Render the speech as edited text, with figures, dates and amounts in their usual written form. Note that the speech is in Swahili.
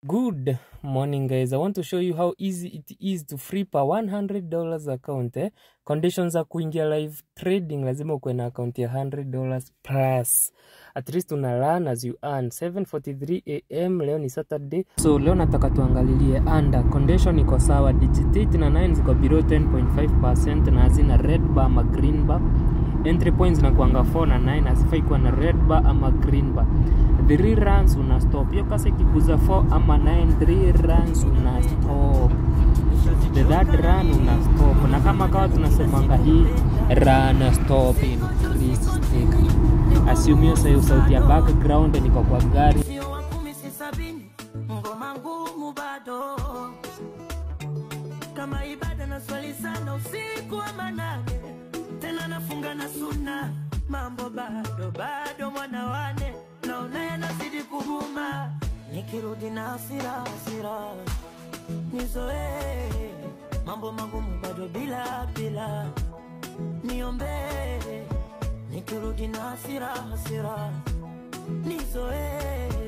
Good morning, guys. I want to show you how easy it is to flip a $100 account. Conditions za kuingia live trading, lazima ukuwe na account ya $100 plus. At least una learn as you earn. 7:43 am, leo ni Saturday. So leo nataka tuangalilie under condition iko sawa, digit 8 na 9 ziko below 10.5% na hazina red bar ama green bar. Entry points zinakuanga 4 na 9, hazifai kuwa na red bar ama green bar. 3 runs una stop. Hiyo kasa ikiguza 4 ama 9, 3 runs una stop. The third run una stop. Na kama kawa tunasemanga hii run stop increase stake. Assume hiyo sasa sauti ya background, niko kwa gari. Sio wa 10 si 70, ngoma ngumu bado kama ibada na swali sana usiku wa manane, tena nafunga na suna, mambo bado bado, mwana wane naona yanazidi kuguma, nikirudi na hasira hasira, nizoee mambo magumu bado bila bila, niombee nikirudi na hasira hasira, nizoee.